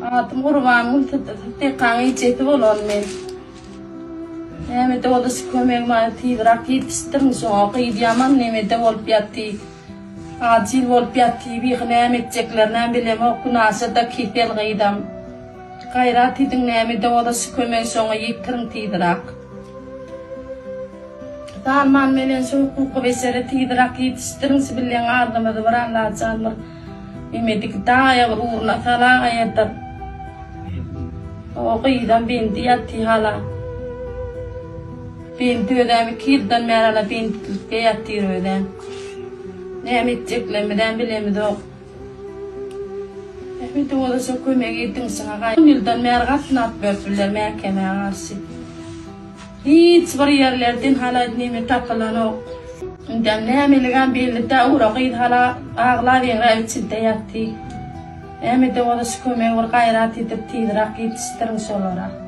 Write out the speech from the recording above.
Adym Gurbangül Sydykaň ejesi bolan men. Nämede bolsa şu kömegi maňa tizrak ýetişdiriň şoňa gyz ýaman nemede bolup ýaty. Ajil bolup ýaty bihi näme etjeklerinäm bilemok günaşa-da kesel gyzam. Gaýrat ediň nämede bolsa şu kömegi şoňa ýetiriň tizrak. Salman menen şu hukuky beşere tizrak ýetişdiriň şu bileň arzymyzy bir Allajan bir Memedik daýa bir ugruna salagaýadyr. O gyzam bendi ýaty hala. Bendi özem iki ýyldan bäri hala bendilikde ýatyr özem. Näme etjeklerimizem bilemizok. Mehmet owaza şo kömek ediň şuňa gaý. On ýyldan bäri gatnap ýörüpdirler mäkemä garşy. Hiç bir ýerlerden hala neme tapylanok. Indem nämeligem belli dä ura gyz hala aglap eňräp içinde ýaty. Näme-de bolsa şu kömegi bir gaýrat edip tizrak ýetişdiriň şolara.